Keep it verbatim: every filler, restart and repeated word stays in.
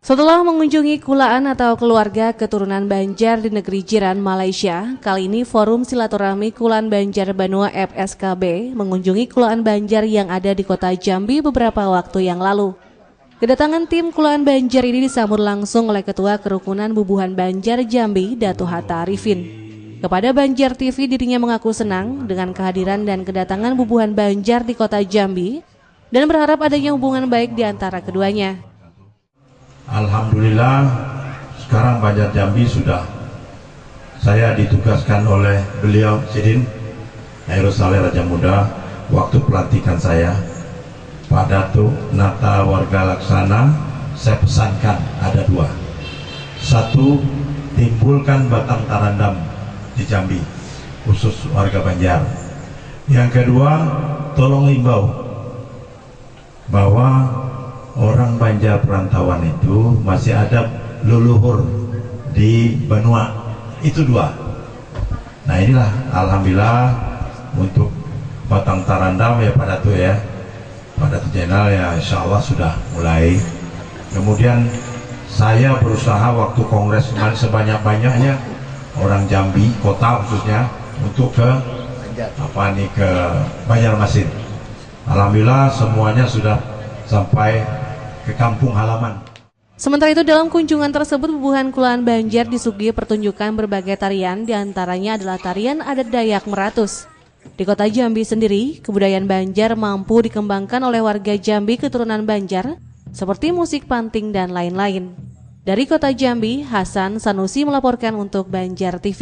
Setelah mengunjungi kulaan atau keluarga keturunan Banjar di negeri jiran Malaysia, kali ini Forum Silaturahmi Kulaan Banjar Banua F S K B mengunjungi kulaan Banjar yang ada di kota Jambi beberapa waktu yang lalu. Kedatangan tim Kulaan Banjar ini disambut langsung oleh Ketua Kerukunan Bubuhan Banjar Jambi, Datu Hatta Arifin. Kepada Banjar T V, dirinya mengaku senang dengan kehadiran dan kedatangan Bubuhan Banjar di kota Jambi dan berharap adanya hubungan baik di antara keduanya. Alhamdulillah, sekarang Banjar Jambi sudah, saya ditugaskan oleh beliau, Sidin Khairul Saleh Raja Muda, waktu pelantikan saya, Pak Datuk Nata Warga Laksana, saya pesankan ada dua. Satu, timbulkan batang tarandam di Jambi, khusus warga Banjar. Yang kedua, tolong imbau bahwa orang Banjar perantauan itu masih ada leluhur di banua. Itu dua. Nah, inilah, alhamdulillah, untuk batang tarandam ya, Pak Datuk ya, Pak Datuk Jenderal ya, insya Allah sudah mulai. Kemudian saya berusaha waktu kongres kemarin sebanyak-banyaknya orang Jambi kota khususnya untuk ke apa nih, ke Banjarmasin. Alhamdulillah, semuanya sudah sampai ke kampung halaman. Sementara itu, dalam kunjungan tersebut, Bubuhan Kulaan Banjar disuguhi pertunjukan berbagai tarian, diantaranya adalah tarian adat Dayak Meratus. Di kota Jambi sendiri, kebudayaan Banjar mampu dikembangkan oleh warga Jambi keturunan Banjar, seperti musik panting dan lain-lain. Dari kota Jambi, Hasan Sanusi melaporkan untuk Banjar T V.